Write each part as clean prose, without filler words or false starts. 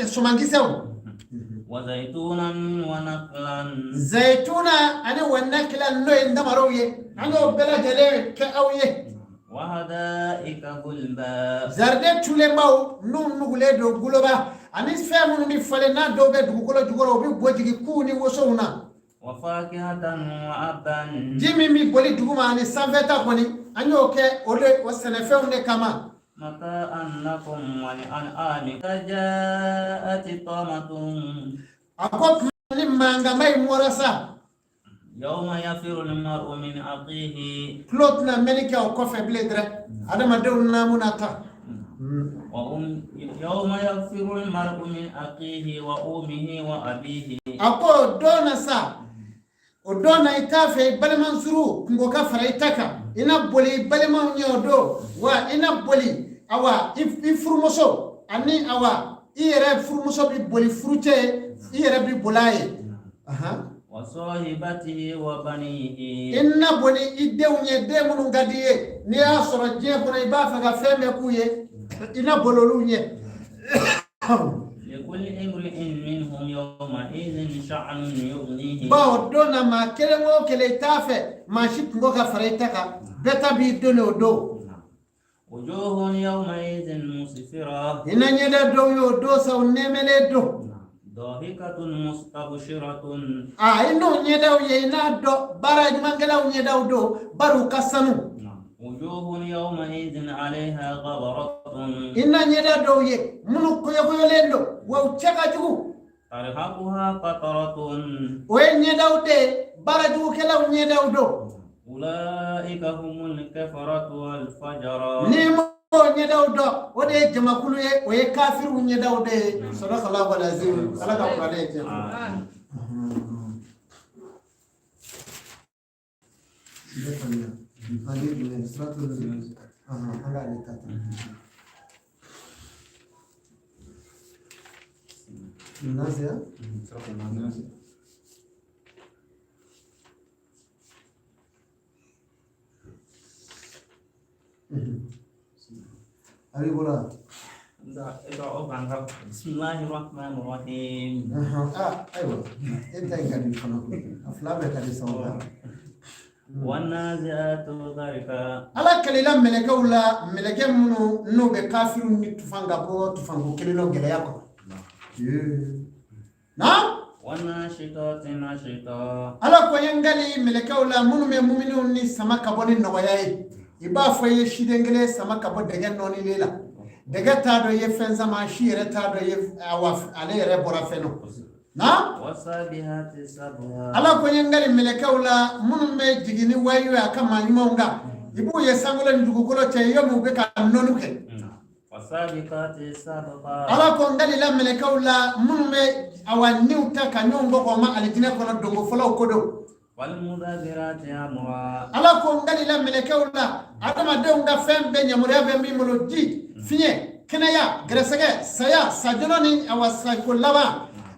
Sumankisɛw. وزيتونا ونخلا. Zayituna ani wa nakila, n'o ye ntamaraw ye, an y'o bɛɛ lajɛlen kɛ aw ye. وحدائق غلبا. Jardin tulenbaw n'u nugulen don guloba, ani fɛn minnu bɛ falen n'a dɔw bɛ dugukolo jukɔrɔ, u bɛ bɔ jigin kuw ni wosow na. وفاكهة وأبا. Ji min bɛ boli duguma ani sanfɛta kɔni, an y'o kɛ o de o sɛnɛfɛnw de kama. متاعا لكم ولأنعامكم. جاءت طامة. A ko tuma ni mankanba in bɔra sa. يوم يفر المرء من أخيه. Tulo tɛna mɛnni kɛ o kɔfɛ bilen dɛ, adamadenw naamu na ta. وأم يوم يفر المرء من أخيه وأمه وأبيه. A ko o don na sa, o don na i t'a fɛ i balima suru kungo ka fara i ta kan. I na boli i balimaw ɲɛ o don wa, i na boli awa i furumuso ani awa i yɛrɛ furumuso bɛ boli furucɛ ye, i yɛrɛ bɛ boli a ye. Ahan. وصاحبته وبنيه. I na boli i denw ye, den minnu ka di i ye, n'i y'a sɔrɔ diɲɛ kɔnɔ i b'a fɛ ka fɛn bɛɛ k'u ye, i na boli olu ɲɛ. لكل امرئ منهم يومئذ شأن يغنيه. Bawo don na, maa kelen o kelen, i t'a fɛ maa si kungo ka fara i ta kan, bɛɛ ta b'i don o don. وجوه يومئذ مسفرة. I na ɲɛda dɔw ye o don sa, o nɛɛmɛlen don. ضاحكة مستبشرة. A i n'o ɲɛdaw ye, i n'a dɔn baara ɲumankɛlaw ɲɛdaw don, bari u ka sanu. وجوه يومئذ عليها غبرة. I na ɲɛda dɔw ye minnu koyokoyolen don wa u cɛ ka jugu. ترهقها قترة. O ye ɲɛdaw de ye, baarajugukɛlaw ɲɛdaw don. أولئك هم الكفرة والفجرة. N'i m'o ɲɛdaw dɔn, o de ye jamakulu ye, o ye kafiriw ɲɛdaw de ye. Sadakallahu alazim. Ala ka kuranɛ ye tiɲɛ fɔ. Bɛ faamuya ani jumɛn suratul an k'ale ta ta Naziya. A b'i bolo wa? بسم الله الرحمن الرحيم. Ah, ayiwa, e ta in ka di fana koyi, a fila bɛɛ ka di sababu. والنازعات غرقا. Ala kɛlɛla mɛlɛkɛw la, mɛlɛkɛ minnu n'u bɛ kafiriw ni tufan ka bɔ tufanko kelen n'o gɛlɛya kɔnɔ na. والناشطات نشطا. Ala ko ye n gali mɛlɛkɛw la minnu bɛ muminiw ni sama ka bɔ ni nɔgɔya ye, i b'a fɔ i ye siden kelen sama ka bɔ dɛgɛ nɔɔnilen la. Dɛgɛ t'a dɔn i ye fɛn sama, si yɛrɛ t'a dɔn i ye awa ale yɛrɛ bɔra fɛn nɔ na. والسابحات سبحا. Ala ko ye n gali mɛlɛkɛw la minnu bɛ jigin ni wayu ye a ka maa ɲumanw kan, i b'u ye sankolo ni dugukolo cɛ yomi u bɛ ka nɔɔni kɛ. والسابقات سبقا. Ala ko n galila mɛlɛkɛw la minnu bɛ awa niw ta ka ɲɔgɔn bɔ k'o ma alijinɛ kɔnɔ, donko fɔlɔw ko don. والمدبرات أمرا. Ala ko n galila mɛlɛkɛw la adamadenw ka fɛn bɛɛ yamaruya bɛ min bolo, ji, fiɲɛ, kɛnɛya, gɛrɛsɛgɛ, saya, sajɔlɔ ni awa sako laban,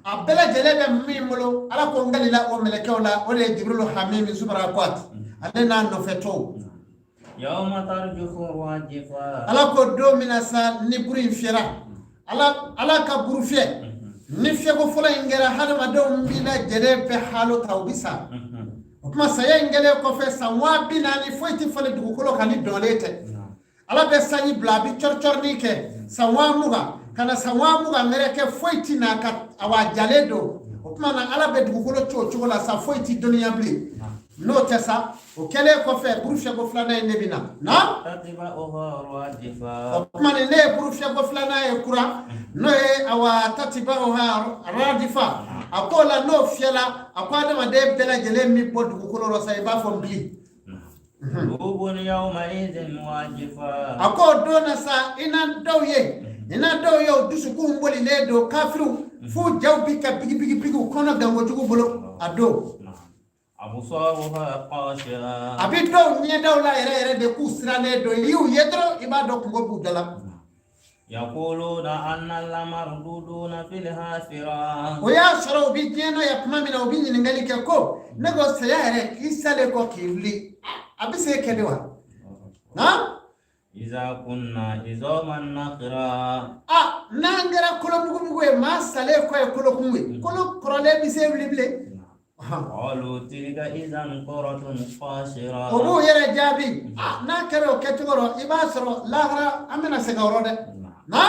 a bɛɛ lajɛlen bɛ min bolo. Ala ko n galila o mɛlɛkɛw la, o de ye Jibirilu Hamimi subara kwat ale n'a nɔfɛ tɔw. يوم ترجف الراجفة. Ala ko don min na sa ni buru in fiyɛra, ala ka buru fiyɛ ni fiyɛko fɔlɔ in kɛra, hadamadenw bi lajɛlen bɛ halo ta, u bi sa. O tuma saya in kɛlen kɔfɛ, san 40,000 foyi tɛ falen dugukolo kan ni dɔnlen tɛ. Ala bɛ sanji bila, a bɛ cɔri-cɔrini kɛ san 20,000 ka na san 20,000 wɛrɛ kɛ, foyi ti na ka awa jalen don. O tuma na ala bɛ dugukolo to o cogo la sa, foyi ti dɔnniya bilen n'o tɛ sa. O kɛlen kɔfɛ, buru fiyɛko filanan in de bɛ na na. تتبعها الرادفة. O tuma ni ne ye buru fiyɛko filanan ye kura, n'o ye awa tatibaoha radifa, a k'o la n'o fiyɛla, a ko adamaden bɛɛ lajɛlen min bɔ dugukolo rɔ sa, i b'a fɔ nbili. قلوب يومئذ واجفة. A ko o don na sa, i na dɔw ye, i na dɔw ye o dusukun bolilen don, kafiriw f'u jaw bi ka bigi bigi bigi u kɔnɔ gankojugu bolo a don. أبصارها خاشعة. A bi dɔw ɲɛdaw la yɛrɛ yɛrɛ de k'u sirannen don, i y'u ye dɔrɔn i b'a dɔn kungo b'u da la. يقولون أنا لمردودون في الحافرة. O y'a sɔrɔ u bi diɲɛ nɔ yan tuma min na, u bi ɲininkali kɛ ko ne ko saya yɛrɛ k'i salen kɔ k'i wuli, a bɛ se kɛ de wa? Han. إذا كنا عظاما نخرة. A. N'an kɛra kolomugumugu ye, maa salen kɔ ye kolokumu ye, kolo kɔrɔlen bɛ se wuli bilen? O b'u yɛrɛ jaabi. N'a kɛra o kɛcogo rɔ, i b'a sɔrɔ lahara an bɛna sɛgɛn o rɔ dɛ. Na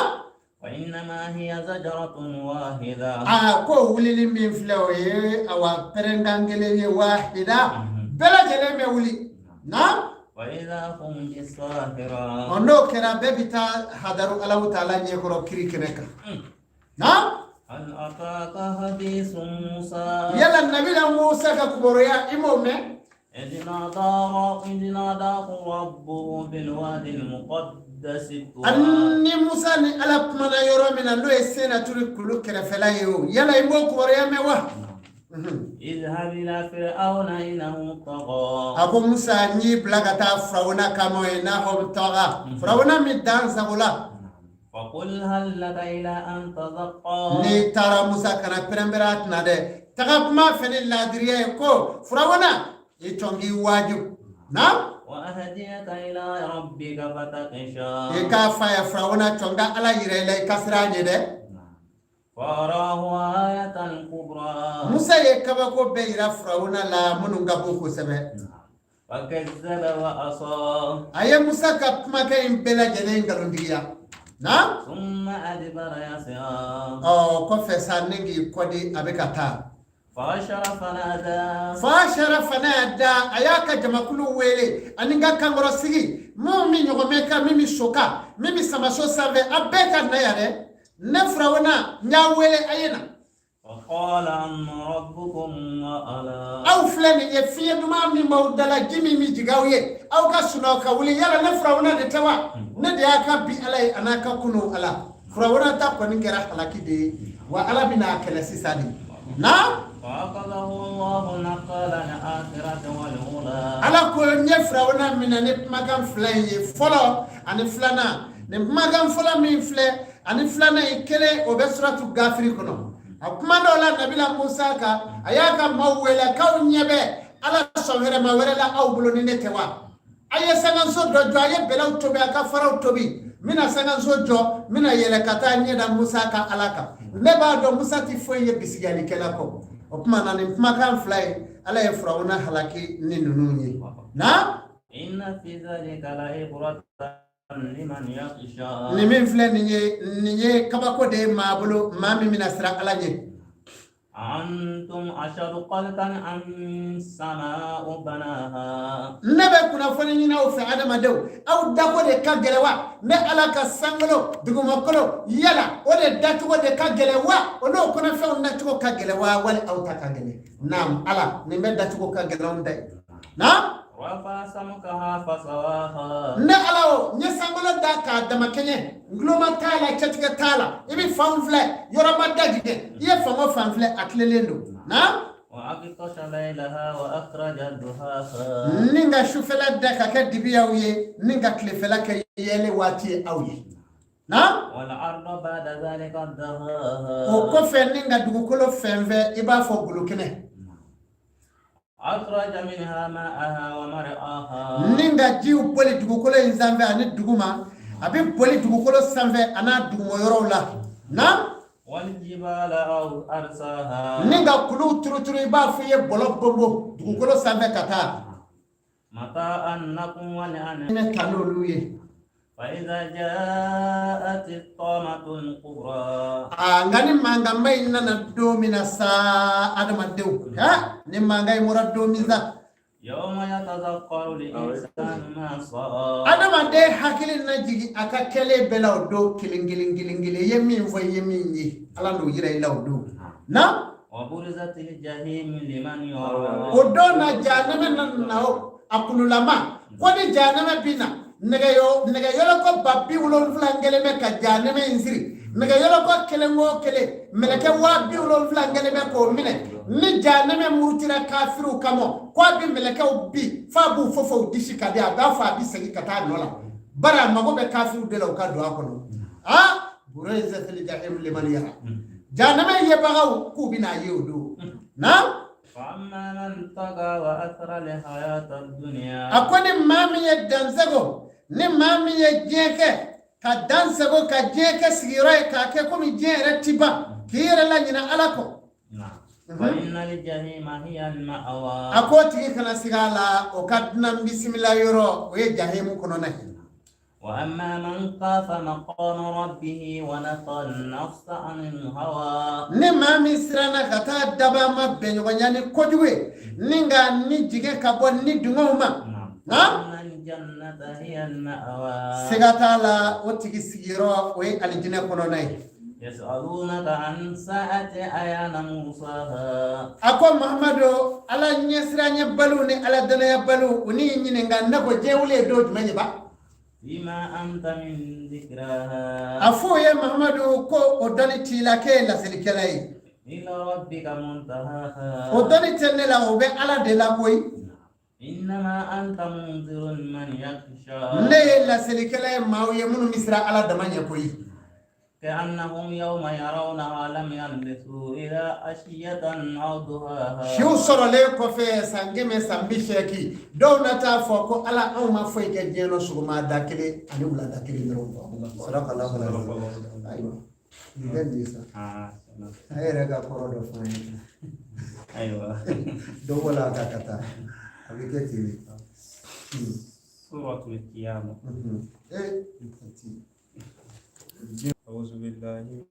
aa, ko wulili min filɛ, o ye awa pɛrɛnkan kelen ye, wahida, bɛɛ lajɛlen bɛ wuli na. Ɔ, n'o kɛra, bɛɛ bɛ taa hadaru Alahu taala ɲɛkɔrɔ kiri kɛnɛ kan na. Yala nabila Musa ka kibaruya, i m'o mɛn? Ani Musa ni Ala kumana yɔrɔ min na, n'o ye Senaturu kulu kɛrɛfɛla ye, o yala i m'o kibaruya mɛn wa? A ko Musa, n y'i bila ka taa Firawuna kama ye, innahu taga, Firawuna min dan sagola. N'i taara Musa, kana pɛrɛnpɛrɛn a kunna dɛ. Taga kuma fɛ ni laadiriya ye ko Firawuna, i cɔn k'i waaju na. I k'a f'a ye, Firawuna, cɔn ka Ala yira i la, i ka siran a ɲɛ dɛ. Musa ye kabako bɛɛ yira Firawuna la minnu ka bon kosɛbɛ. A ye Musa ka kumakɛ in bɛɛ lajɛlen nkalontigiya na. Ɔ, kɔfɛ sa, ni k'i kɔdi, a bɛ ka taa. Fahashara fanada, a y'a ka jamakulu wele ani ka kankɔrɔsigi, minnu bɛ ɲɔgɔmɛ kan, min bɛ so kan, min bɛ samaso sanfɛ, a bɛɛ ka na yan dɛ. Ne Firawuna, n y'a wele, a ye na. Aw filɛ nin ye, fiɲɛ duman min b'aw da la, ji min bɛ jigin aw ye, aw ka sunɔgɔ ka wuli, yala ne Firawuna de tɛ wa? Ne de y'a ka bi Ala ye, a n'a ka kunu Ala. Firawuna ta kɔni kɛra halaki de ye wa, Ala bɛna a kɛlɛ sisan de na. Ala ko n ye Firawuna minɛ ni kumakan fila in ye, fɔlɔ ani filanan. Nin kumakan fɔlɔ min filɛ ani filanan ye kelen, o bɛ suratu Gafiri kɔnɔ. A kuma dɔw la, nabila Musa kan, a y'a ka maaw wele k'aw ɲɛ bɛ ala sɔn wɛrɛma wɛrɛ la aw bolo ni ne tɛ wa? A ye sankanso dɔ jɔ, a ye bɛlɛw tobi, a ka faraw tobi, n bɛna sankanso jɔ, n bɛna yɛlɛ ka taa ɲɛ da Musa ka Ala kan. Ne b'a dɔn Musa tɛ foyi ye bisigiyalikɛla kɔ. O tuma na, nin kumakan fila ye, Ala ye Firawuna halaki ni ninnu ye na. Nin min filɛ nin ye, nin ye kabako de ye maa bolo, maa min bɛna siran Ala ɲɛ. Ne bɛ kunnafoni ɲini aw fɛ, adamadenw, aw dako de ka gɛlɛn wa? Ne Ala ka sankolo dugumakolo, yala o de dacogo de ka gɛlɛn wa? O n'o kɔnɔfɛnw dacogo ka gɛlɛn wa, wali aw ta ka gɛlɛn? Naam, Ala, nin bɛɛ dacogo ka gɛlɛn anw ta ye. Naam. Ne Ala, o n ye sankolo da k'a dama kɛɲɛ, nguloma t'a la, cɛtigɛ t'a la. I bɛ fan filɛ, yɔrɔ ma dajigin. I ye fan o fan filɛ, a tilennen don. Na ni ka sufɛla da ka kɛ dibi y'aw ye, ni ka tilefɛla kɛ yɛlɛ waati ye aw ye. Na o kɔfɛ, ni ka dugukolo fɛnfɛn i b'a fɔ golokɛnɛ, ni ka jiw boli dugukolo in sanfɛ ani duguma. A bɛ boli dugukolo sanfɛ a n'a duguma yɔrɔw la. Na ni ka kuluw turuturu i b'a fɔ i ye bɔlɔ bonbon dugukolo sanfɛ ka taa. Ne ta n'olu ye. Aa, nka ni mankanba in nana don min na sa, adamadenw, ha, ni mankan in bɔra don min sa, adamaden hakili na jigin a ka kɛlen bɛɛ la o don kelen kelen kelen kelen. I ye min fɔ, i ye min ye, Ala n'o yira i la o don na. O don na, jahanama na na o a kululama ko ni jahanama bi na, nɛgɛ yɔlɔkɔ 70,000 kelen bɛ ka jahanama in siri. Nɛgɛ yɔlɔkɔ kelen o kelen, mɛlɛkɛ 70,000 kelen bɛ k'o minɛ. Ni jahanama murutira kafiriw kama ko a bɛ mɛlɛkɛw bi f'a b'u fofo u disi ka di, a b'a fɔ a bɛ segin ka taa a nɔ la, bari a mago bɛ kafiriw de la u ka don a kɔnɔ. Aa, buruzatil jahim liman yara, jahanama yebagaw k'u bɛna ye o don na. A ko ni maa min ye dansago, ni maa min ye diɲɛ kɛ Ka dan sago ka diɲɛ kɛ sigiyɔrɔ ye, k'a kɛ komi diɲɛ yɛrɛ ti ban, k'i yɛrɛ laɲinɛ Ala kɔ. A ko o tigi kana siga a la, o ka dunan bisimila yɔrɔ, o ye jahimu kɔnɔna ye. وأما من خاف مقام ربه ونهى النفس عن الهوى. Ni maa min siranna ka taa daba ma bɛnɲɔgɔnya ni kojugu ye, ni ka ni jigin ka bɔ ni dungɔw ma, siga t'a la, o tigi sigiyɔrɔ, o ye alijinɛ kɔnɔna ye. A ko Mahamadu, Ala ɲɛsiranɲɛbaliw ni Ala danayabaliw, u n'i ɲininka ne ko diɲɛ wuli ye don jumɛn ye ba? A f'o ye Mahamadu ko o dɔnni t'i la k'e ye laselikɛla ye. O dɔnni tɛ ne la, o bɛ Ala de la koyi. Ne ye laselikɛla ye maaw ye minnu bɛ siran Ala dama ɲɛ koyi. كأنهم يوم يرونها لم يلبثوا إلا عشية أو ضحاها. Siw sɔrɔlen kɔfɛ san 100, san 80, dɔw na taa fɔ ko Ala, anw ma foyi kɛ diɲɛ nɔ sɔgɔma da kelen ani wulada kelen dɔrɔn kɔ. Saraka. Ayiwa, nin bɛ nin ye sa. A yɛrɛ ka kɔrɔ dɔ fɔ an ye. Ayiwa. Dɔ bɔ la a kan ka taa, a bɛ kɛ ten de. سورة القيامة. Ee. أعوذ بالله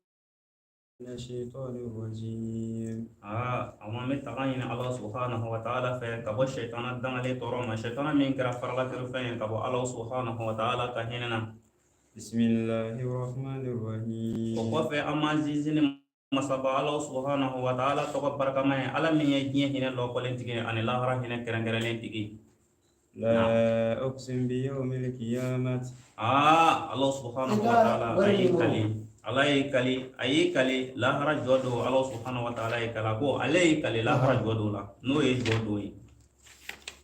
من الشيطان الرجيم. Aa, an bɛ taga ɲini Ala subhanahu wa ta'ala fɛ ka bɔ shaitana dangalen tɔɔrɔ ma, shaitana min kɛra faralakɛrɛfɛn ye ka bɔ Ala subhanahu wa ta'ala ka hinɛ na. بسم الله الرحمن O الرحيم. kɔfɛ, an b'an sinsin ni masaba Ala subhanahu wa ta'ala tɔgɔ barikama ye, Ala min ye diɲɛ hinɛ lɔkɔlen tigi ye ani lahara hinɛ kɛrɛnkɛrɛnlen tigi. لا أقسم بيوم القيامة. Aa, Ala subhanahu wa ta'ala a y'i kali, Ala y'i kali, a y'i kali lahara jɔ don. Ala subhanahu wa ta'ala y'i kali, a ko ale y'i kali lahara jɔ don la, n'o ye jɔ don ye.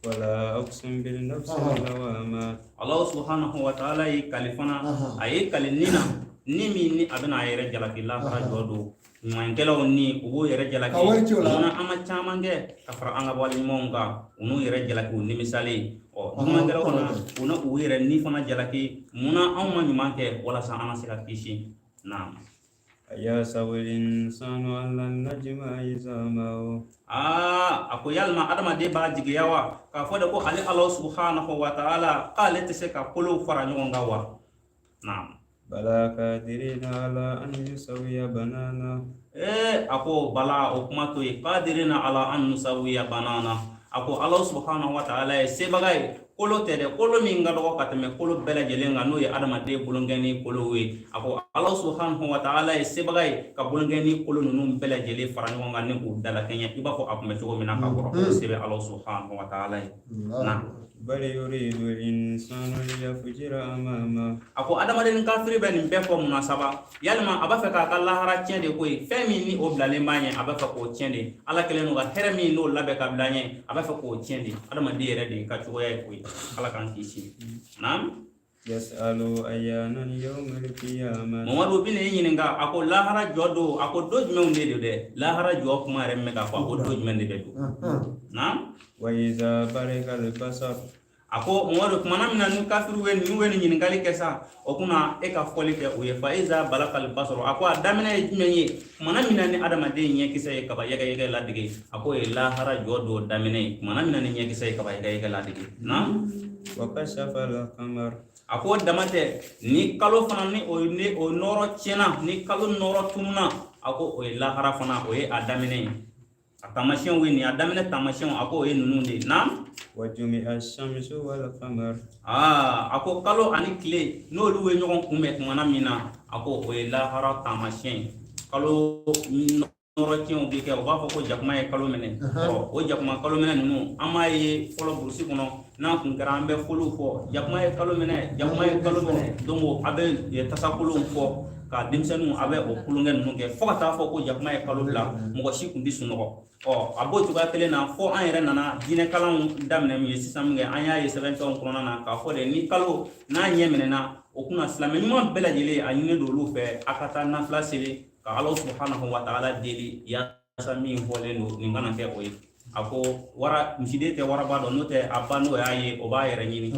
ولا أقسم بالنفس اللوامة. Ala subhanahu wa ta'ala y'i kali fana, a y'i kali ni na ni min ni a bɛna a yɛrɛ jalaki lahara jɔ don. Ɲumankɛlaw ni u b'u yɛrɛ jalaki. Ka wari ci o la. Munna an ma caman kɛ ka fara an ka wale ɲumanw kan? U n'u yɛrɛ jalaki, u nimisalen. Ɔ, ɲumankɛlaw fana, u na u yɛrɛ ni fana jalaki, munna anw ma ɲuman kɛ walasa an ka se ka kisi? Naam. أيحسب الإنسان أن لن نجمع عظامه. Aa, a ko yalima adamaden b'a jigiya wa k'a fɔ de ko ale Ala subhanahu wa ta'ala k'ale tɛ se ka kolow fara ɲɔgɔn kan wa? Naam. بلى قادرين على أن نسوي بنانه. Ee, a ko bala, o kuma to yen, qadirina ala an nusawiya banana. A ko Ala subhanahu wa ta'ala ye sebaga ye. Kolo tɛ dɛ, kolo min ka dɔgɔ ka tɛmɛ kolo bɛɛ lajɛlen kan, n'o ye adamaden bolonkɛni kolow ye, a ko Ala subhanahu wa ta'ala ye sebaga ye ka bolonkɛni kolo ninnu bɛɛ lajɛlen fara ɲɔgɔn kan ni k'u dalakɛɲɛ i b'a fɔ a tun bɛ cogo min na ka kɔrɔ. O se bɛ Ala subhanahu wa ta'ala ye na. بل يريد الإنسان ليفجر أمامه. A ko adamaden kafiri bɛ nin bɛɛ fɔ mun na saba? Yalima a b'a fɛ k'a ka lahara tiɲɛ de koyi. Fɛn min ni o bilalen b'a ɲɛ, a b'a fɛ k'o tiɲɛ de. Ala kɛlen don ka hɛrɛ min n'o labɛn ka bila ɲɛ, a b'a fɛ k'o tiɲɛ de. Adamaden yɛrɛ de ka cogoya ye o ye. Ala k'an kisi. Naam. يسأل أيان يوم القيامة. Mamadu bɛ n'i ɲininka, a ko lahara jɔ don, a ko don jumɛnw de don dɛ? Lahara jɔ kuma yɛrɛ min bɛ k'a fɔ, a ko don jumɛn de bɛ don? Naam. وإذا برق البصر. A ko Mamadu, kumana min na ni kafiriw ye ninnu ye nin ɲininkali kɛ sa, o kunna e ka fɔli kɛ u ye fa iza balakal basaro. A ko a daminɛ ye jumɛn ye? Kumana min na ni adamaden ɲɛkisɛ ye kaba yɛgɛyɛgɛ ladege, a ko ye lahara jɔ don daminɛ ye, kumana min na ni ɲɛkisɛ ye kaba yɛgɛyɛgɛ ladege. Naam. وكشف القمر. A ko dama tɛ, ni kalo fana ni o nɔrɔ tiɲɛna, ni kalo nɔrɔ tununa, a ko o ye lahara fana, o ye a daminɛ ye, a taamasiyɛnw ye nin, a daminɛ taamasiyɛnw, a ko o ye ninnu de ye. Naam. وجمع الشمس والقمر. Aa, a ko kalo ani tile, n'olu ye ɲɔgɔn kunbɛn tumana min na, a ko o ye lahara taamasiyɛn ye. Kalo nɔrɔ tiɲɛw bɛ kɛ, u b'a fɔ ko jakuma ye kalo minɛ. Ɔ, o jakuma kalo minɛ ninnu, an b'a ye fɔlɔ burusi kɔnɔ, n'a kun kɛra, an bɛ foliw fɔ: jakuma ye kalo minɛ, jakuma ye kalo minɛ. Donc a bɛ tasakolonw fɔ ka denmisɛnninw, a bɛ o kulonkɛ ninnu kɛ fo ka taa fɔ ko jakuma ye kalo bila, mɔgɔ si kun tɛ sunɔgɔ. Ɔ, a b'o cogoya kelen na fo an yɛrɛ nana diinɛ kalanw daminɛ min ye sisan min kɛ, an y'a ye sɛbɛnfɛnw kɔnɔna na k'a fɔ de, ni kalo n'a ɲɛ minɛna, o kunna silamɛ ɲuman bɛɛ lajɛlen a ɲini don olu fɛ, a ka taa nafila seli ka Ala subhanahu wa ta'ala deli yaasa min fɔlen don nin kana kɛ o ye. A ko wara misiden tɛ waraba dɔn, n'o tɛ a ba n'o y'a ye, o b'a yɛrɛ ɲini.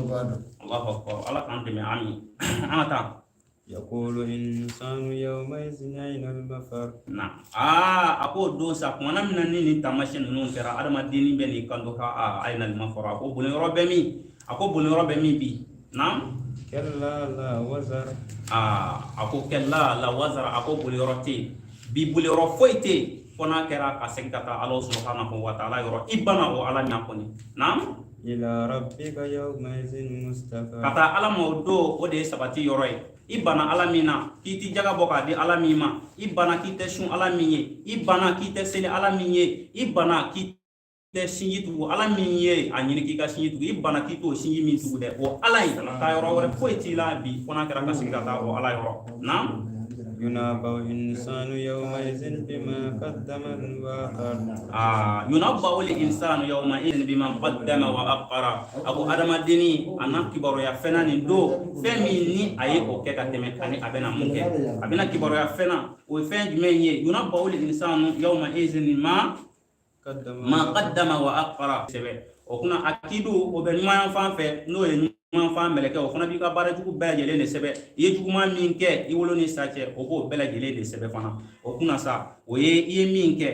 Allahu akbar, Ala k'an dɛmɛ, ami. An ka taa. يقول الإنسان يومئذ أين المفر. Na aa, a ko don sa, kumana min na ni nin taamasiyɛn ninnu kɛra, adamadennin bɛ n'i kanto ka aa, أين المفر? A ko boli yɔrɔ bɛ min? A ko boli yɔrɔ bɛ min bi? Naam. كلا لا وزر. Aa, a ko كلا لا وزر. A ko boli yɔrɔ tɛ yen bi, boli yɔrɔ foyi tɛ yen fo n'a kɛra ka segin ka taa Ala سبحانه وتعالى yɔrɔ. I banna o Ala ɲa kɔni. Naam. إلى ربك يومئذ المستقر. Ka taa Ala ma o don, o de ye sabati yɔrɔ ye. I banna Ala min na k'i ti jaga bɔ k'a di Ala min ma, i banna k'i tɛ sun Ala min ye, i banna k'i tɛ seli Ala min ye, i banna k'i tɛ sinji tugu Ala min ye a ɲini k'i ka sinji tugu, i banna k'i t'o sinji min tugu dɛ, o Ala in, taa yɔrɔ wɛrɛ foyi t'i la bi fo n'a kɛra ka segin ka taa o Ala yɔrɔ. Naam. ينبأ الإنسان يومئذ بما قدم وأخر. Aa, ينبأ الإنسان يومئذ بما قدم وأخر. A ko adamadenni a na kibaruya fɛn na nin don, fɛn min ni a ye o kɛ ka tɛmɛ, ani a bɛna mun kɛ, a bɛna kibaruya fɛn na. O ye fɛn jumɛn ye? ينبأ الإنسان يومئذ ما قدم ما قدم وأخر. Sɛbɛ o kunna a kidu, o bɛ ɲuman fan fɛ, n'o ye ɲuman fan mɛlɛkɛ, o fana b'i ka baara jugu bɛɛ lajɛlen de sɛbɛ. I ye juguman min kɛ i wolo ni sa cɛ, o b'o bɛɛ lajɛlen de sɛbɛ fana. O kunna sa, o ye i ye min kɛ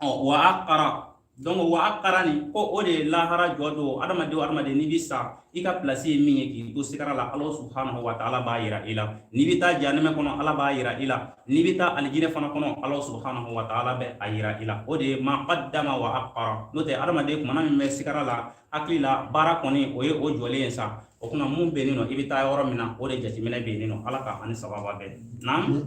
ɔ وأخر. Donc وأخر nin ko o de ye lahara jɔ don. Adamaden o adamaden, n'i bi sa, i ka place ye min ye k'i to sigara la, Ala سبحانه وتعالى b'a yira i la. N'i bɛ taa jahanɛmɛ kɔnɔ, Ala b'a yira i la. N'i bɛ taa alijinɛ fana kɔnɔ, Ala سبحانه وتعالى bɛ a yira i la. O de ye ما قدم وأخر. N'o tɛ, adamaden kumana min bɛ sigara la, hakili la baara kɔni, o ye o jɔlen ye sa. O kunna mun bɛ yen nɔ, i bɛ taa yɔrɔ min na, o de jateminɛ bɛ yen nɔ. Ala ka ani sababa bɛn. Naam.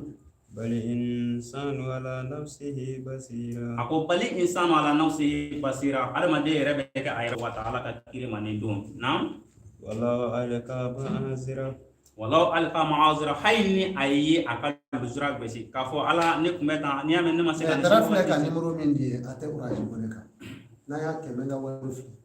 بل الإنسان على نفسه بصيرة. A ko بل الإنسان على نفسه بصيرة. Adamaden yɛrɛ bɛ kɛ a yɛrɛ وتعالى ka kiri ma nin don. Naam. ولو ألقى معاذيره. ولو ألقى معاذيره, hali ni a ye a ka lujura gosi k'a fɔ Ala, ne tun bɛ tan, n'i y'a mɛn ne ma se ka nin Dara filɛ ka waati- nimoro min di ye, a tɛ Orange Money kan. N'a y'a kɛ, n bɛ n ka wari fili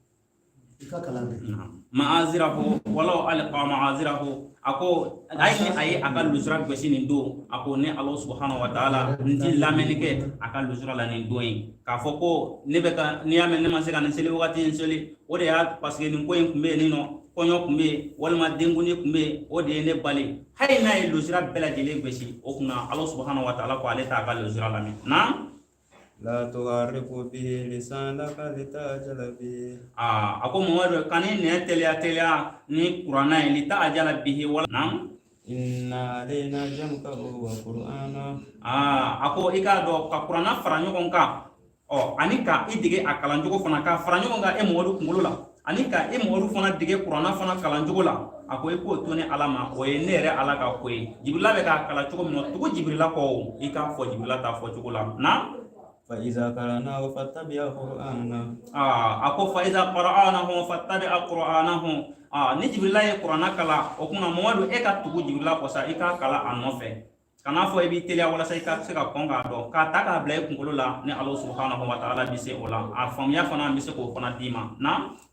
i ka kalan kɛ. Naam. معاذيره ولو ألقى معاذيره. A ko hali ni a ye a ka lujura gosi nin don, a ko ne Ala سبحانه وتعالى n ti lamɛnni kɛ a ka lujura la nin don in, k'a fɔ ko ne bɛ ka, n'i y'a mɛn ne ma se ka nin seli wagati in seli, o de y'a parce que nin ko in tun bɛ yen nɔ, kɔɲɔ tun bɛ yen walima denkundi tun bɛ yen, o de ye ne bali. Hali n'a ye lujura bɛɛ lajɛlen gosi, o kunna Ala سبحانه وتعالى ko ale t'a ka lujura lamɛn. Naam. لا تحرك به لسانك لتعجل به. Aa, a ko Mamadu, kan'i nɛn teliya teliya ni kuranna ye, لتعجل به wala. Naam. إن علينا جمعه وقرآنه. Aa, a ko i k'a dɔn ka kuranna fara ɲɔgɔn kan, ɔ ani ka i dege a kalancogo fana, ka fara ɲɔgɔn kan e Mamadu kunkolo la, ani ka e Mamadu fana dege kuranna fana kalancogo la, a ko i k'o to ne Ala ma, o ye ne yɛrɛ Ala ka ko ye. Jibirila bɛ k'a kalan cogo min na, tugu Jibirila kɔ, o i k'a fɔ Jibirila ta fɔ cogo la. Na. فإذا قرأناه فاتبع قرآنه. Aa, a ko فإذا قرأناه فاتبع قرآنه. Aa, ni Jibirila ye kuranna kalan, o kunna Mamadu, e ka tugu Jibirila kɔ sa, i k'a kalan a nɔfɛ. Kan'a fɔ i b'i teliya walasa i ka se ka kɔn k'a dɔn k'a ta k'a bila i kunkolo la. Ni Ala سبحانه وتعالى bɛ se o la, a faamuya fana, an bɛ se k'o fana d'i ma. Na.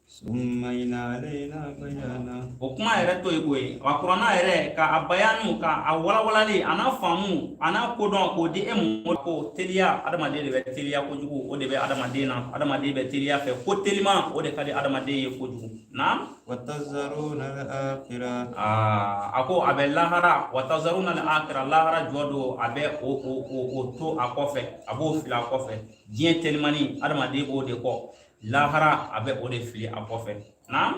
ثم إن علينا بيانه. O kuma yɛrɛ to yen koyi wa, kuranna yɛrɛ ka a bayanu, ka a walawalali, a n'a faamu, a n'a kodɔn, k'o di e mɔ. Ko teliya, adamaden de bɛ teliya kojugu, o de bɛ adamaden na. Adamaden bɛ teliya fɛ ko teliman, o de ka di adamaden ye kojugu. Na. وتذرون الآخرة. Aa, a ko a bɛ lahara, وتذرون الآخرة, lahara jɔ don, a bɛ o to a kɔfɛ, a b'o fili a kɔfɛ. Diɲɛ telimani, adamaden b'o de kɔ, lahara a bɛ o de fili a kɔfɛ. Na.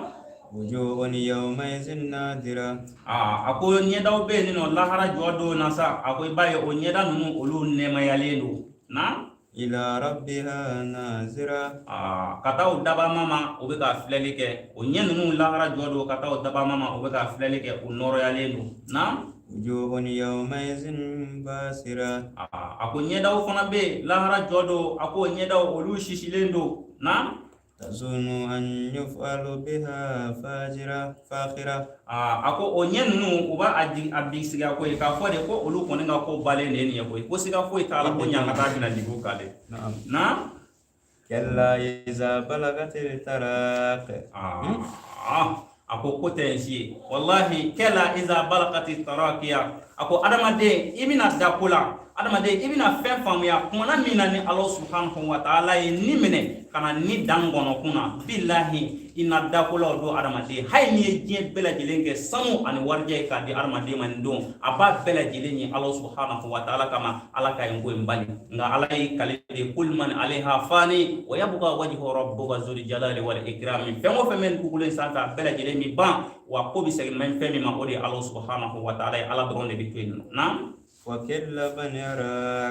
وجوه يومئذ ناضرة. Aa, a ko ɲɛdaw bɛ yen nɔ lahara jɔ don na sa, a ko i b'a ye o ɲɛda ninnu, olu nɛɛmayalen don. Na. إلى ربها ناظرة. Aa, ka taa o dabama ma, o bɛ ka filɛli kɛ. O ɲɛ ninnu, lahara jɔ don, ka taa o dabama ma, o bɛ ka filɛli kɛ, o nɔrɔyalen don. Na. وجوه يومئذ باسرة. Aa, a ko ɲɛdaw fana bɛ yen lahara jɔ don, a ko ɲɛdaw olu sisilen don. Na. تظن أن يفعل بها فاجرة فاقرة. Aa, a ko o ɲɛ ninnu, u b'a a jigi a bisigiya ko ye k'a fɔ de ko olu kɔni ka ko balen de ye nin ye koyi, ko siga foyi t'a la ko ɲangata bɛna jigin u kan de. نعم. Na. كلا إذا بلغت التراقي. Aa, a ko ko tɛ n si ye wallahi. كلا إذا بلغت التراقي. A ko adamaden, i bɛna da ko la. Adamaden, i bɛna fɛn faamuya kumana min na ni Ala subhanahu wa taala ye ni minɛ ka na ni dan ngɔnɔkun na, bilahi, i na dakolaw don. Adamaden, hali n'i ye diɲɛ bɛɛ lajɛlen kɛ sanu ani warijɛ ye k'a di adamaden ma nin don, a b'a bɛɛ lajɛlen ye Ala subhanahu wa taala kama. Ala ka nin ko in bali, nka Ala y'i kale de: kullu man alayha fani wa yabqa wajhu rabbuka zul jalali wal ikrami. Fɛn o fɛn bɛ dugukolo in sanfɛ, a bɛɛ lajɛlen bi ban, wa ko bɛ segin fɛn min ma, o de ye Ala subhanahu wa taala ye. Ala dɔrɔn de bɛ to yen nɔ na.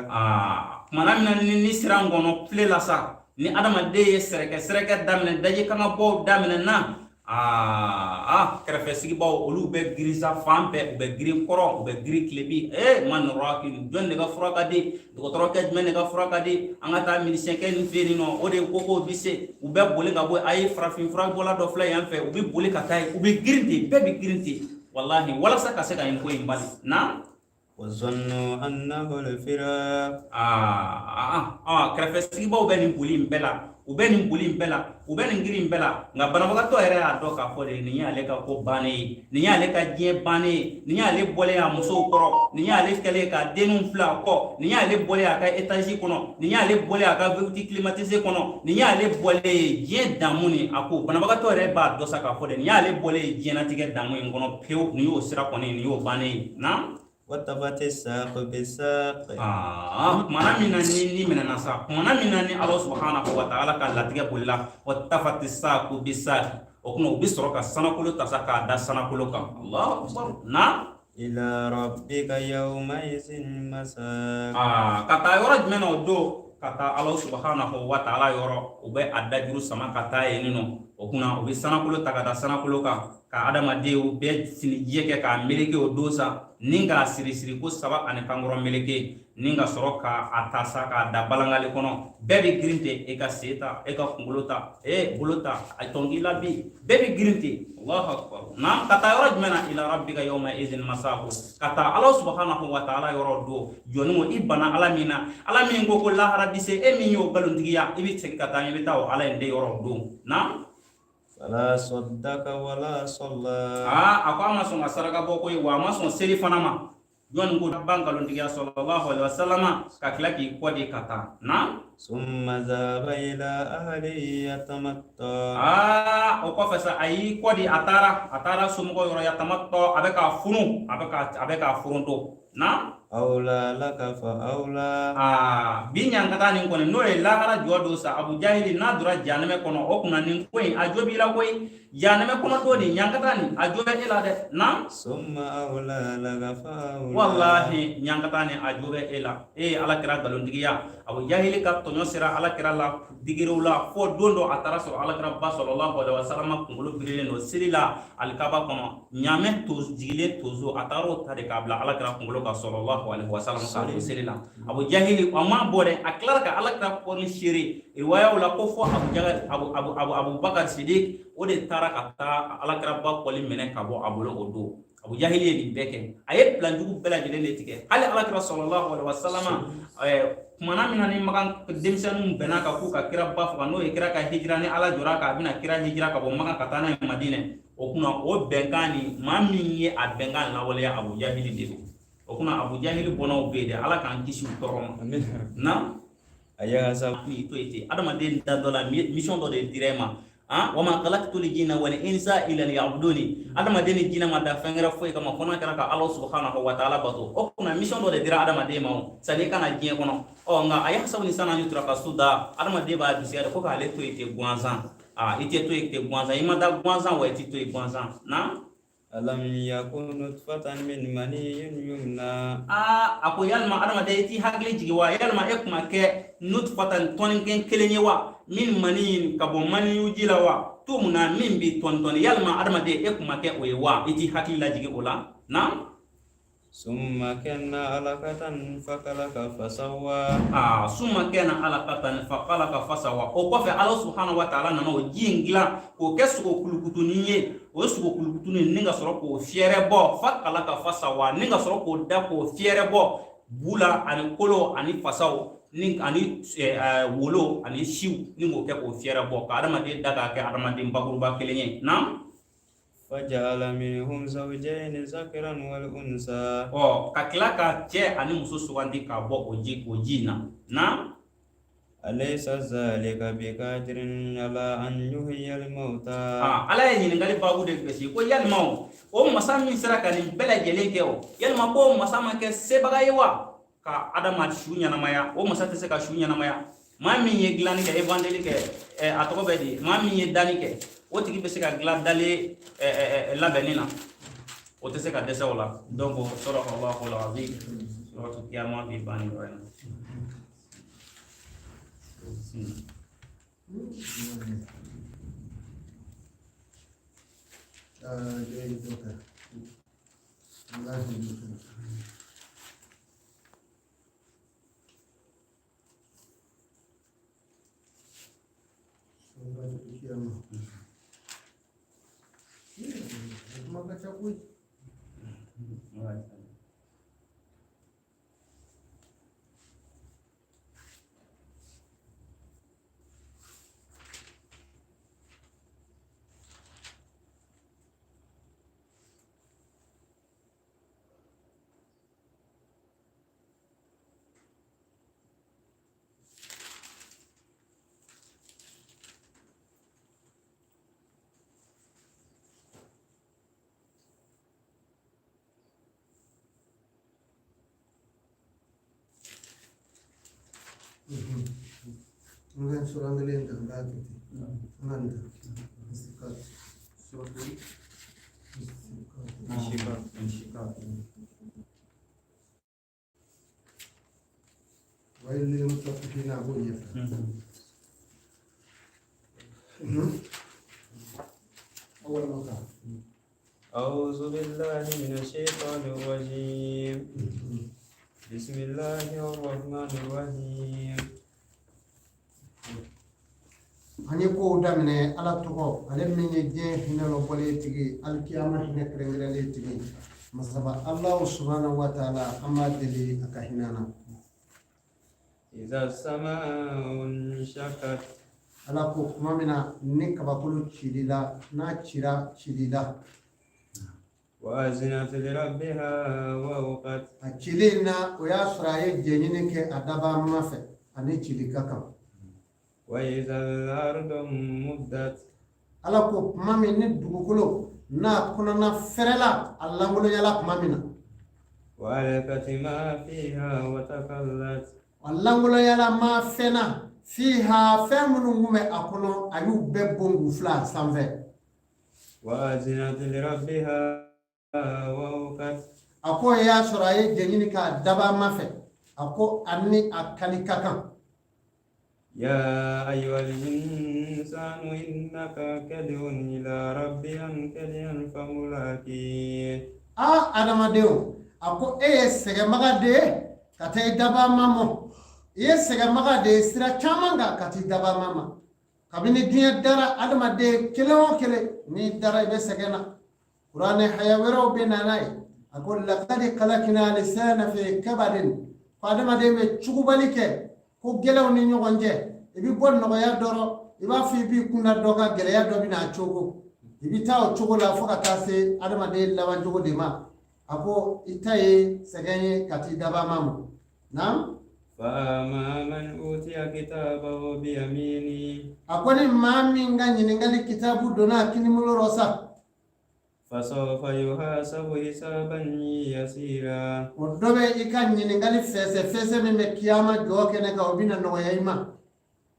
Aa, kumana min na ni sira ngɔnɔ file la sa, ni adamaden ye sɛrɛkɛ sɛrɛkɛ daminɛ, daji kan ka bɔw daminɛ na, aa, kɛrɛfɛ sigibaw, olu bɛ girin sa fan bɛɛ. U bɛ girin kɔrɔ, u bɛ girin tilebi. Ee, man raki, jɔn de ka fura ka di? Dɔgɔtɔrɔkɛ jumɛn de ka fura ka di? An ka taa minisiyɛnkɛ nin fɛ yen nɔ, o de ko k'o bi se. U bɛ boli ka bɔ. A ye farafin fura bɔla dɔ filɛ yan fɛ, u bɛ boli ka taa yen. U bɛ girin ten, bɛɛ bɛ girin ten, walahi, walasa ka se ka nin ko in bali na. Aa, kɛrɛfɛ sigibaw bɛ nin boli in bɛɛ la, u bɛ nin boli in bɛɛ la, u bɛ nin girin in bɛɛ la, nka banabagatɔ yɛrɛ y'a dɔn k'a fɔ de nin y'ale ka ko bannen ye, nin y'ale ka diɲɛ bannen ye, nin y'ale bɔlen a musow kɔrɔ, nin y'ale kɛlen ka denninw fila a kɔ, nin y'ale bɔlen a ka étage kɔnɔ, nin y'ale bɔlen a ka V8 climatisé kɔnɔ, nin y'ale bɔlen ye diɲɛ damu nin. A ko banabagatɔ yɛrɛ b'a dɔn sa k'a fɔ de nin y'ale bɔlen ye diɲɛlatigɛ damu in kɔnɔ pewu, nin y'o sira kɔni, nin y'o bannen ye na. Aa, kumana min na ni minɛna sa, kumana min na ni Ala subhanahu wa ta'ala ka latigɛ bolila, waltafati saku bisaki, o kuma u bɛ sɔrɔ ka sanakolo ta sa k'a da sanakolo kan. Allahu akbar na. Ila rabbika yawma izin masaq. Aa, ka taa yɔrɔ jumɛn na o don? Ka taa Ala subhanahu wa ta'ala yɔrɔ. U bɛ a dajuru sama ka taa yen nɔ. O kunna u bɛ sanakolo ta ka da sanakolo kan, ka adamadenw bɛɛ finijɛ kɛ k'a meleke o don sa, ni k'a siri siri ko saba ani kankɔrɔ meleke, ni ka sɔrɔ k'a ta sa k'a da balangali kɔnɔ. Bɛɛ bɛ girin ten: e ka sen ta, e ka kunkolo ta, e bolo ta, a tɔn k'i la bi. Bɛɛ bɛ girin ten. Allahu akbar na. Ka taa yɔrɔ jumɛn na? Ila rabbika yawma izin masaku, ka taa Ala subhanahu wa ta'ala yɔrɔ don. Jɔnni ko i banna Ala min na, Ala min ko ko lahara bi se, e min y'o nkalontigiya, i bɛ segin ka taa, i bɛ taa o Ala in de yɔrɔ don na. Fala saddaka wala salla. Aa, a ko a ma sɔn ka saraka bɔ koyi, wa a ma sɔn seli fana ma. Jɔnni ko ba nkalontigiya sallallahu alaihi wasallam, ka tila k'i kɔ di ka taa na. Summa zahaba ila ahlihi yatamatta. Aa, o kɔfɛ sa, a y'i kɔ di, a taara somɔgɔw yɔrɔ. Yatamatta, a bɛ k'a funu, a bɛ k'a furunto na. Awla laka fa awla. Aa, bi ɲankata nin kɔni, n'o ye lahara jɔ don sa, Abu Jahili n'a donna janɛmɛ kɔnɔ, o kunna nin ko in a jo b'i la koyi. Janɛmɛ kɔnɔ don nin ɲankata nin, a jo bɛ e la dɛ na. Summa awla laka fa awla. Wallahi, ɲankata nin, a jo bɛ e la. E ye Ala kira nkalontigiya. Abu Jahili ka tɔɲɔ sera Ala kira la digirew la, fo don dɔ a taara sɔrɔ Ala kira ba sallallahu alaihi wasallam kunkolo birilen don seli la alikaba kɔnɔ. Ɲaamɛ to jigilen tozo, a taara o ta de k'a bila Ala kira kunkolo kan sallallahu alaihi wasallam k'a to seli la. Abu Jahili, a ma bɔ dɛ, a tilara ka Ala kira kɔni seere riwayaw la ko fo Abu Jahili, Abu Abubakar Sidik, o de taara ka taa Ala kira ba kɔli minɛ ka bɔ a bolo o don. Abu Jahili ye nin bɛɛ kɛ, a ye plan jugu bɛɛ lajɛlen de tigɛ. Hali Ala kira sallallahu alaihi wasallam, kumana min na ni Makan denmisɛnninw bɛnna kan k'u ka kira ba faga, n'o ye kira ka hijira, ni Ala jɔra kan a bɛna kira hijira ka bɔ Makan ka taa n'a ye Madinɛ, o kunna o bɛnkan nin, maa min ye a bɛnkan lawaleya, Abu Jahili de don. O kunna Abu Jahili bɔnnaw bɛ yen dɛ, Ala k'an kisi u tɔɔrɔ ma na. Ayahsab. K'i to yen ten, adamaden da dɔ la, mission dɔ de dira e ma. Ah, wama khalaqtul jinna wal insa illa liya'buduni. Adamaden ni jinɛ ma da fɛn wɛrɛ foyi kama fo n'a kɛra ka Ala subhanahu wa ta'ala bato. O kunna mission dɔ de dira adamaden ma o sani i ka na diɲɛ kɔnɔ. Ɔ, nka ayahsabu insanu an yutraka suda, adamaden b'a bisigiya de ko k'ale to yen ten gansan. Aa, i tɛ to yen ten gansan, i ma da gansan wa i tɛ to yen gansan na. Alam yakun nutfatan min maniyyin yumna. Aa, a ko yalima adamaden, i t'i hakili jigin wa? Yalima e kun ma kɛ nutfatan, tɔnikɛ kelen ye wa? Min maniyin, ka bɔ maniyu ji la wa? Tumna, min bi tɔni tɔni. Yalima adamaden, e kun ma kɛ o ye wa? I t'i hakili lajigin o la na. Summa kana alaqatan fakhalaqa fasawwa. Aa, summa kana alaqatan fakhalaqa fasawa. O kɔfɛ, Ala subhanahu wa ta'ala nana o ji in dilan k'o kɛ sogo kulukutunin ye. O sogo kulukutunin, ni ka sɔrɔ k'o fiyɛrɛ bɔ, fakhalaqa fasawa, ni ka sɔrɔ k'o da k'o fiyɛrɛ bɔ bu la ani kolo ani fasaw ni ani wolo ani siw, ni k'o kɛ k'o fiyɛrɛ bɔ ka adamaden da k'a kɛ adamaden bakuruba kelen ye na. فجعل منهم زوجين الذكر والأنثى. Ɔ, ka tila ka cɛ ani muso sugandi ka bɔ o ji in na na. أليس ذلك بقادر على أن يحيي الموتى؟ Ah, Ala ye ɲininkali baabu de gosi ko yalima o masa min sera ka nin bɛɛ lajɛlen kɛ, o yalima ko o masa ma kɛ sebaga ye wa ka adama su ɲɛnamaya? O masa tɛ se ka su ɲɛnamaya? Maa min ye dilanni kɛ, évangile kɛ, a tɔgɔ bɛ di, maa min ye danni kɛ, o tigi bɛ se ka dilan dalen labɛnni na, o tɛ se ka dɛsɛ o la. Donc صدق الله العظيم. Suratu kiyama bi ban nin yɔrɔ in na. Ah, jẹ́ ìjọba. Wallahi ìjọba. Suratu kiyama. Kuma ka ca koyi. N ka sura kelen ta, n k'a kɛ ten. N ka nin ta. Istiqaq. Istiqaq. Inshiqaq. ويل للمطففين a b'o ɲɛfɛ. أول مرة. أعوذ بالله من الشيطان الرجيم. بسم الله الرحمن الرحيم. An ye kow daminɛ Ala tɔgɔ, ale min ye diɲɛ hinɛ lɔbɔlen tigi, alikiyama hinɛ kɛrɛnkɛrɛnlen tigi, masaba Alahu subhanahu wa taala, an b'a deli a ka hinɛ an na. إذا السماء انشقت. Ala ko tuma min na ni kabakolo cilila, n'a cira, cilila. وأذنت لربها وحقت. A cilen na, o y'a sɔrɔ a ye jɛɲini kɛ a dabaa fɛ, ani cili ka kan. وإذا الأرض مدت. Ala ko tuma min ni dugukolo n'a kɔnɔna fɛrɛla, a lankolonyala tuma min na. وألقت ما فيها وتخلت. A lankoloyala ma fɛn na fiha, fɛn minnu kun bɛ a kɔnɔ, a y'u bɛɛ bon k'u fila a sanfɛ. وأذنت لربها وحقت. A ko y'a sɔrɔ a ye jɛɲini k'a dabaa ma fɛ, a ko ani a kali ka kan. يا أيها الإنسان إنك كادح إلى ربك كدحا فملاقيه. A adamadenw, a ko e ye sɛgɛnbaga de ye ka taa i dabaa ma mɔ, i ye sɛgɛnbaga de ye sira caman kan ka t'i dabaa ma ma. Kabini diɲɛ dara, adamaden kelen o kelen n'i dara, i bɛ sɛgɛn na. Kuranɛ haya wɛrɛw bɛ na n'a ye, a ko لقد خلقنا الإنسان في كبد, ko adamaden bɛ cugubali kɛ ko gɛlɛnw ni ɲɔgɔn cɛ. I bɛ bɔ nɔgɔya dɔ rɔ, i b'a fɔ i b'i kunda dɔ kan, gɛlɛya dɔ bɛ n'a cogo, i bɛ taa o cogo la fo ka taa se adamaden laban cogo de ma. A ko i ta ye sɛgɛn ye ka t'i dabaa ma mɔ naam. فأما من أوتي كتابه بيمينه. A ko ni maa min ka ɲininkali kitabu donna a kinibolo rɔ sa. فسوف يحاسب حسابا يسيرا. O dɔ bɛ i ka ɲininkali fɛsɛ fɛsɛ min bɛ kiyama jɔ kɛnɛ kan, o bɛna nɔgɔya i ma.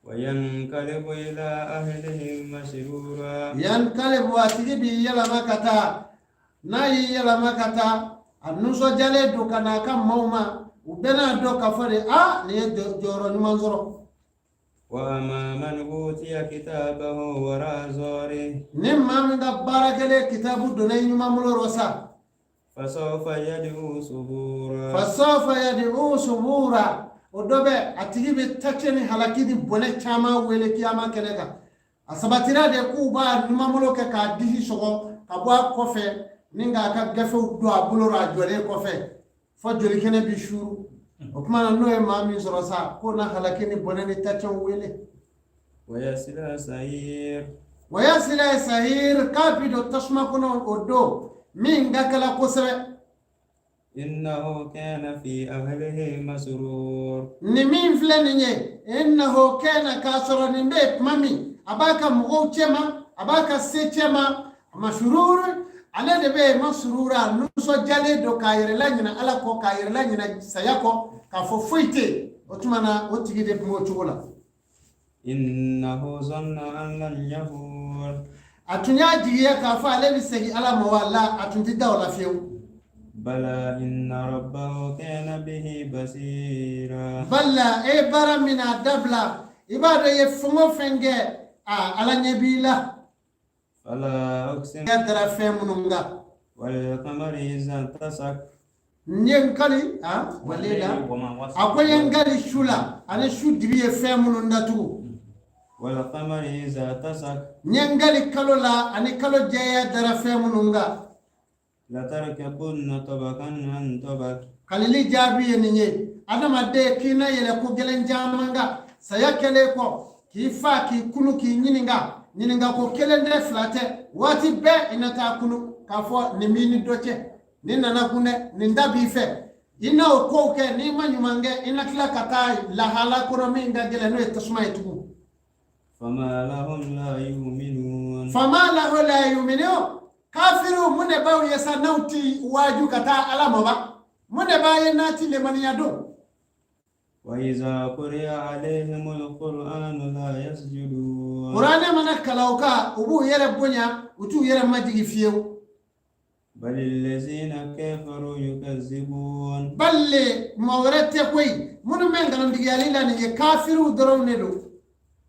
وينقلب إلى أهله مسرورا. ينقلب, a tigi b'i yɛlɛma ka taa, n'a y'i yɛlɛma ka taa, a nisɔndiyalen don ka na a ka maaw ma, u bɛɛ n'a dɔn k'a fɔ de a nin ye jɔyɔrɔ ɲuman sɔrɔ. وأما من أوتي كتابه وراء ظهره. Ni maa min ka baara kɛlen kitabu donna i ɲuman bolo rɔ sa. فسوف يدعو ثبورا. فسوف يدعو ثبورا, o dɔ bɛ a tigi bɛ tacɛ ni halaki ni bɔnɛ caman wele kiyama kɛnɛ kan. A sabatira de k'u b'a ɲuman bolo kɛ k'a disi sɔgɔ ka bɔ a kɔfɛ ni k'a ka gafew don a bolo rɔ, a jɔlen kɔfɛ fɔ joli kɛnɛ bi suuru. O tuma na, n'o ye maa min sɔrɔ sa, k'o na halaki ni bɔnɛ ni tacɛw wele. ويصلى سعيرا. Wayasila sahir, k'a bi don tasuma kɔnɔ o don min ka kala kosɛbɛ. إنه كان في أهله مسرور. Nin min filɛ nin ye, innahu kana, k'a sɔrɔ nin bɛ yen tuma min a b'a ka mɔgɔw cɛma, a b'a ka se cɛma, masurur, ale de bɛ yen, masurura, nisɔndiyalen don k'a yɛrɛ laɲina Ala kɔ, k'a yɛrɛ laɲina saya kɔ, k'a fɔ foyi tɛ yen. O tuma na, o tigi de tun b'o cogo la. إنه ظن أن لن يحور. A tun y'a jigiya k'a fɔ ale bɛ segin Ala ma, wala a tun tɛ da o la fiyewu. بلى إن ربه كان به بصيرا. Bala, e ye baara min a dabila, i b'a dɔn i ye fɛn o fɛn kɛ, a Ala ɲɛ b'i la. فلا أقسم. I dara fɛn minnu kan. والقمر إذا اتسق. N ye n kali a wale la. A ko n ye n kali su la ani su dibi ye fɛn minnu datugu. والقمر إذا اتسق. N ye n kali kalo la ani kalo jɛya dara fɛn minnu kan. لتركبن طبقا عن طبق. Kalili jaabi ye nin ye: adamaden k'i na yɛlɛ ko gɛlɛn caman kan saya kɛlen kɔ, k'i fa k'i kunu k'i ɲininka, ɲininka ko kelen tɛ, fila tɛ, waati bɛɛ i na taa kunu k'a fɔ nin b'i ni dɔ cɛ, nin nana kun dɛ, nin da b'i fɛ, i na o kow kɛ. N'i ma ɲuman kɛ, i na tila ka taa lahala kɔnɔ min ka gɛlɛn, n'o ye tasuma ye tugun. فما لهم لا يؤمنون. Fama lahu la yuminun, kafiriw, mun de b'aw ye sa n'aw ti waaju ka taa Ala ma ba? Mun de b'a ye n'a ti lemaniya don? وإذا قرئ عليهم القرآن لا يسجدون. Kuranɛ mana kalan u kan, u b'u yɛrɛ bonya, u t'u yɛrɛ majigi fiyewu. بل الذين كفروا يكذبون. Balle, maa wɛrɛ tɛ koyi, minnu bɛ nkalontigiyali la nin ye, kafiriw dɔrɔn de don.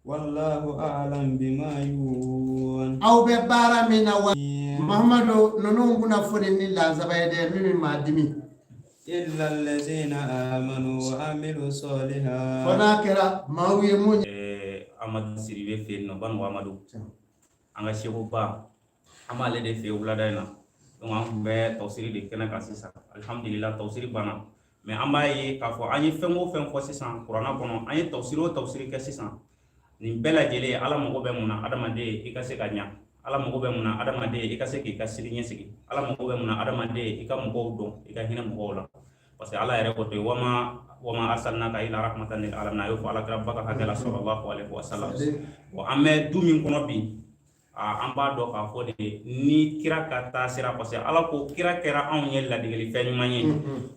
والله أعلم بما يوعون. Aw bɛ baara min na wa, Mahamadu, ninnu kunnafoni ni lansaba ye dɛ, min bɛ maa dimi. إلا الذين آمنوا وعملوا Fo الصالحات. n'a kɛra maaw ye mun Amadu Siribe fɛ yen nɔ, Banugu Amadu, an ka sekuba, an b'ale de fɛ yen wulada in na. Donc an tun bɛ tawusiri de kɛnɛ kan sisan. Alihamudulila, tawusiri banna, mais an b'a ye k'a fɔ an ye fɛn o fɛn fɔ sisan kuranna kɔnɔ, an ye tawusiri o tawusiri kɛ sisan, nin bɛɛ lajɛlen, Ala mago bɛ mun na? Adamaden, i ka se ka ɲa. Ala mago bɛ mun na? Adamaden, i ka se k'i ka sini ɲɛsigi. Ala mago bɛ mun na? Adamaden, i ka mɔgɔw dɔn, i ka hinɛ mɔgɔw la, parce que Ala yɛrɛ ko ten: wama arsalnaka illa rahmatan lil alamin. A y'o fɔ Ala kira ba ka hakɛ la, sallallahu alaihi wa sallam. Bon, an bɛ du min kɔnɔ bi, an b'a dɔn k'a fɔ de ni kira ka taa sira, parce que Ala ko kira kɛra anw ye ladegeli fɛn ɲuman ye.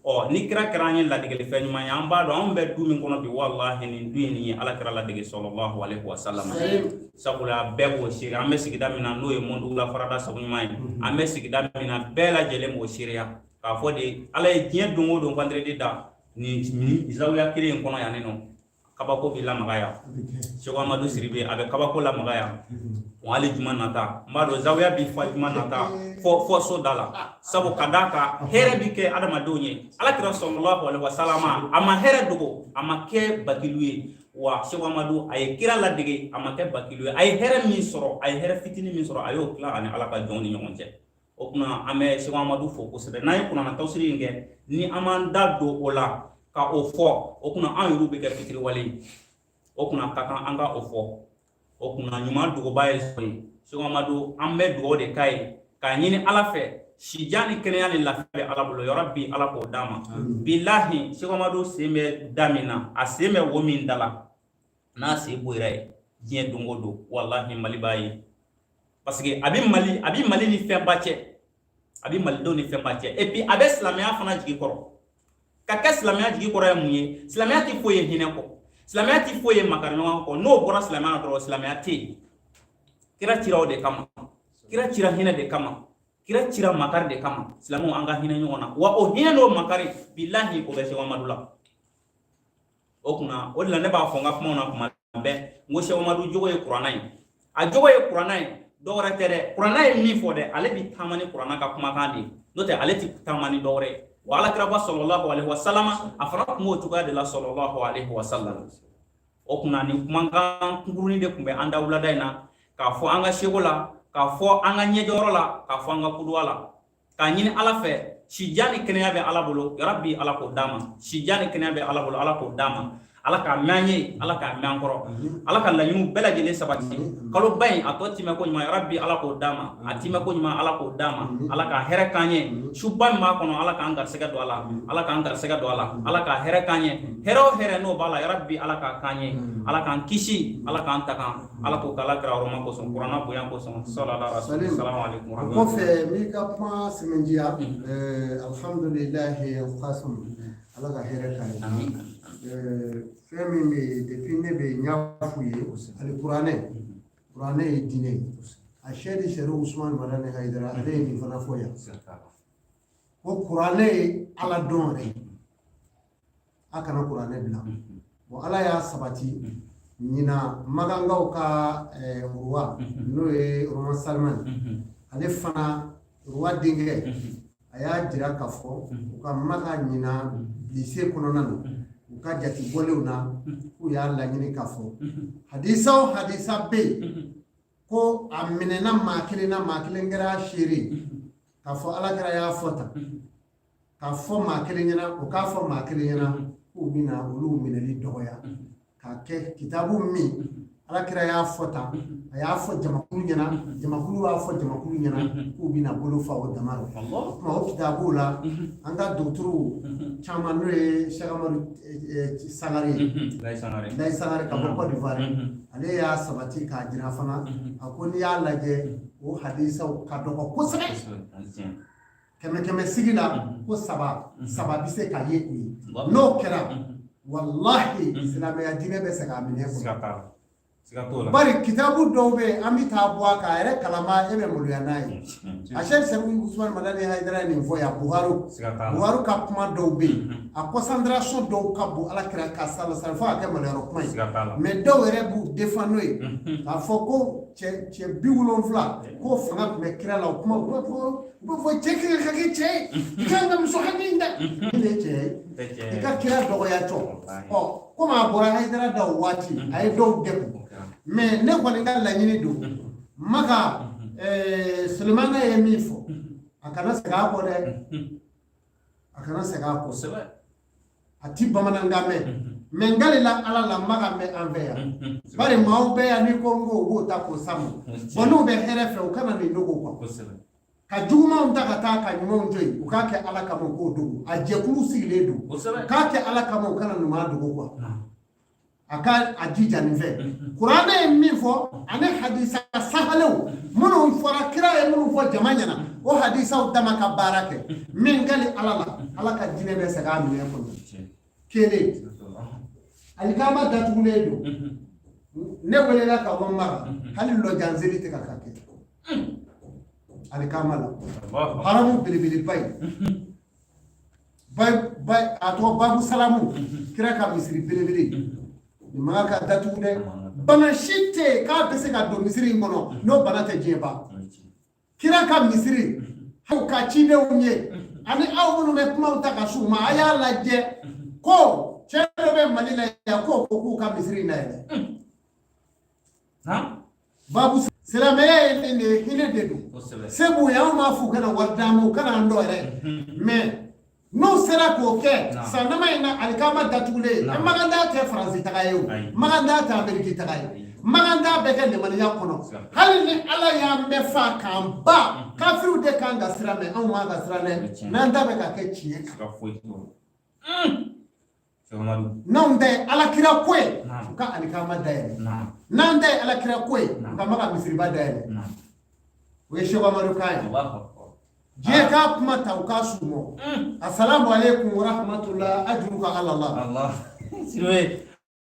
Ɔ, ni kira kɛra an ye ladegeli fɛn ɲuman ye, an b'a dɔn anw bɛ du min kɔnɔ bi, walahi, nin du in, nin ye Ala kira ladege, sallallahu alaihi wa sallam. Sabula bɛɛ b'o seere, an bɛ sigida min na, n'o ye Mɔndugula farada sago ɲuman ye, an bɛ sigida min na, bɛɛ lajɛlen b'o seereya k'a fɔ de Ala ye diɲɛ don o don vendredi da nin zawiya kelen in kɔnɔ yan nɔ, kabako b'i lamaga yan. Seko Amadu Siribe, a bɛ kabako lamaga yan wa. Hali juma nata, n b'a dɔn zawiya bi fa juma nata fɔ so da la, sabu ka d'a kan hɛrɛ bi kɛ adamadenw ye. Ala kira sallallahu alaihi wasallam, a ma hɛrɛ dogo, a ma kɛ bakilu ye wa. Seko Amadu, a ye kira ladege, a ma kɛ bakilu ye. A ye hɛrɛ min sɔrɔ, a ye hɛrɛ fitinin min sɔrɔ, a y'o tila ani Ala ka jɔnw ni ɲɔgɔn cɛ. O tuma an bɛ Seko Amadu fo kosɛbɛ. N'an ye kuranna tawusiri in kɛ, ni an m'an da don o la ka o fɔ, o kunna an yɛrɛw bɛ kɛ fitiriwale ye. O kunna ka kan an ka o fɔ. O kunna ɲuman dogoba ye ye Seko Amadu, an bɛ dugawu de k'a ye k'a ɲini Ala fɛ, sijan ni kɛnɛya ni lafiya bɛ Ala bolo, yɔrɔ bi Ala k'o d'a ma. Bilahi, Seko Amadu sen bɛ da min na, a sen bɛ wo min da la, n'a sen boyira ye diɲɛ don o don, walahi, Mali b'a ye, parce que a bɛ Mali, a bɛ Mali ni fɛnba cɛ, a bɛ malidenw ni fɛnba cɛ, et puis a bɛ silamɛya fana jigi kɔrɔ. Ka kɛ silamɛya jigi kɔrɔ ye mun ye? Silamɛya tɛ foyi ye hinɛ kɔ, silamɛya tɛ foyi ye makari ɲɔgɔn kɔ. N'o bɔra silamɛya la dɔrɔn, silamɛya tɛ yen. Kira cira o de kama, kira cira hinɛ de kama, kira cira makari de kama. Silamɛw, an ka hinɛ ɲɔgɔn na wa. O hinɛ n'o makari, bilahi, o bɛ Seko Amadu la. O kunna, o de la ne b'a fɔ n ka kumaw na kuma bɛɛ, n ko Seko Amadu jogo ye kuranna ye, a jogo ye kuranna ye, dɔwɛrɛ tɛ dɛ. Kuranna ye min fɔ dɛ, ale bi taama ni kuranna ka kumakan de ye, n'o tɛ ale ti taama ni dɔwɛrɛ ye wa. Ala kiraba sallallahu alaihi wa sallam, a fana tun b'o cogoya de la, sallallahu alaihi wa sallam. O kunna nin kumakan kunkurunin de tun bɛ an da wulada in na, k'a fɔ an ka seko la, k'a fɔ an ka ɲɛjɔyɔrɔ la, k'a fɔ an ka kuduwa la, k'a ɲini Ala fɛ, sijan ni kɛnɛya bɛ Ala bolo, yarabi, Ala k'o d'a ma. Sijan ni kɛnɛya bɛ Ala bolo, Ala k'o d'a ma. Ala k'a mɛn an ye, Ala k'a mɛn an kɔrɔ, Ala ka laɲiniw bɛɛ lajɛlen sabati. Kaloba in a tɔ timɛ ko ɲuman, yarabi Ala k'o d'an ma. A timɛ ko ɲuman, Ala k'o d'an ma. Ala ka hɛrɛ k'an ye. Suba min b'a kɔnɔ, Ala k'an garisɛgɛ don a la, Ala k'an garisɛgɛ don a la. Ala ka hɛrɛ k'an ye. Hɛrɛ o hɛrɛ n'o b'a la, yarabi Ala k'a k'an ye. Ala k'an kisi, Ala k'an tagan, Ala k'o k'Ala kira hɔrɔma kosɔn, kuranna bonya kosɔn. Salala rasul. Salamu alaikum. O kɔfɛ, n b'i ka kuma sɛmɛntiya. Alhamdulilahi, Alkasim, Ala ka hɛrɛ k'a ye. Fɛn min bɛ yen, depuis ne bɛ yen, n y'a f'u ye, hali kuranɛ ye diinɛ ye. A sɛdi Sɛri Usumani Madani Hayidara, ale ye nin fana fɔ yan ko kuranɛ ye Ala dɔn yɛrɛ ye, a kana kuranɛ bila. Bon, Ala y'a sabati ɲinan, Makankaw ka roi, n'o ye roi Salman, ale fana roi denkɛ, a y'a jira k'a fɔ u ka Maka ɲinan lycée kɔnɔna na, u ka jate bɔlenw na, k'u y'a laɲini k'a fɔ hadisa o hadisa bɛ yen ko a minɛna maa kelen na, maa kelen kɛra seere k'a fɔ Ala kɛra y'a fɔ tan, k'a fɔ maa kelen ɲɛna, o k'a fɔ maa kelen ɲɛna, k'u bɛna olu minɛli dɔgɔya k'a kɛ kitabu min Ala kira y'a fɔ tan, a y'a fɔ jamakulu ɲɛna, jamakulu b'a fɔ jamakulu ɲɛna, k'u bɛna bolo fa o dama rɔ. O tuma, o kitabuw la, an ka dɔgɔtɔrɔw caman, n'o ye Cheikh Amadu Sangare ye, Layi Sangare ka bɔ Côte d'Ivoire, ale y'a sabati k'a jira fana. A ko n'i y'a lajɛ, o hadisaw ka dɔgɔ kosɛbɛ, kɛmɛ kɛmɛ sigi la, ko saba saba bɛ se ka ye u ye. N'o kɛra, walahi, silamɛya diinɛ bɛ segin a minɛ kɔnɔ. Bari kitabu dɔw bɛ yen, an bɛ taa bɔ a kan, a yɛrɛ kalama, e bɛ maloya n'a ye. A Sɛki Sɛki Usumani Madani Hayidara ye nin fɔ yan. Buhari ka kuma dɔw bɛ yen, a concentration dɔw ka bon Ala kira ka sala sala fo ka kɛ maloyɔrɔ kuma ye. Mais dɔw yɛrɛ b'u défend n'o ye k'a fɔ ko cɛ 70 ko fanga tun bɛ kira la. O kuma, u bɛ fɔ cɛ kan ka kɛ cɛ ye, i kan ka muso hakili in da ne ye cɛ ye, i ka kira dɔgɔya cɔ. Ɔ, komi a bɔra Hayidara da o waati, a ye dɔw degun. Mais ne kɔni ka laɲini don, Maka Sulemana ye min fɔ, a kana segin a kɔ dɛ, a kana segin a kɔ. A ti bamanankan mɛn, mais n kalila Ala la, Maka mɛn an fɛ yan. Bari maaw bɛ yan, n'i ko n ko u b'o ta k'o sama. Bon, n'u bɛ hɛrɛ fɛ, u kana nin dogo quoi, ka jugumanw ta ka taa ka ɲumanw to yen. U k'a kɛ Ala kama, u k'o dogo. A jɛkulu sigilen don, u k'a kɛ Ala kama, u kana ɲuman dogo quoi. A ka a jija nin fɛ. Kuranɛ ye min fɔ ani hadisa sahalew minnu fɔra, kira ye minnu fɔ jama ɲɛna, o hadisaw dama ka baara kɛ. Min kali Ala la, Ala ka diinɛ bɛ segin a minɛ kɔnɔ. Kelen, alikama datugulen don. Ne welela ka bɔ Maka, hali lɔjanseli tɛ ka kɛ alikama la, haramu belebeleba ye. A tɔgɔ Babu Salamu, kira ka misiri belebele nin man kan ka datugu dɛ. Bana si tɛ yen k'a bɛ se ka don misiri in kɔnɔ n'o bana tɛ diɲɛ ban. Kira ka misiri, aw ka cidenw ye ani aw minnu bɛ kumaw ta ka s'u ma, a y'a lajɛ ko cɛ dɔ bɛ Mali la yan k'o ko k'u ka misiri in dayɛlɛ. Babu, silamɛya ye nin de ye, hinɛ de don. Se b'u ye, anw m'a f'u kana wari d'an ma, u kana an dɔn yɛrɛ. Mais n'u sera k'o kɛ san dama in na, alikama datugulen, Makanda tɛ Faransi taga ye, o Makanda tɛ Ameriki taga ye. Makanda bɛ kɛ limaniya kɔnɔ. Hali ni Ala y'an bɛɛ fa k'an ba, kafiriw de kan ka siran, mais anw man ka siran dɛ, n'an ta bɛ ka kɛ tiɲɛ kan. N'anw ta ye Ala kira ko ye, u ka alikama dayɛlɛ. N'an ta ye Ala kira ko ye, u ka Maka misiriba dayɛlɛ. O ye Sɛku Amadu kan ye. Diɲɛ k'a kuma ta, u k'a sumɔ. Asalamu aleykum wa rahmatullah, ajuru ka Ala la. Sidibe.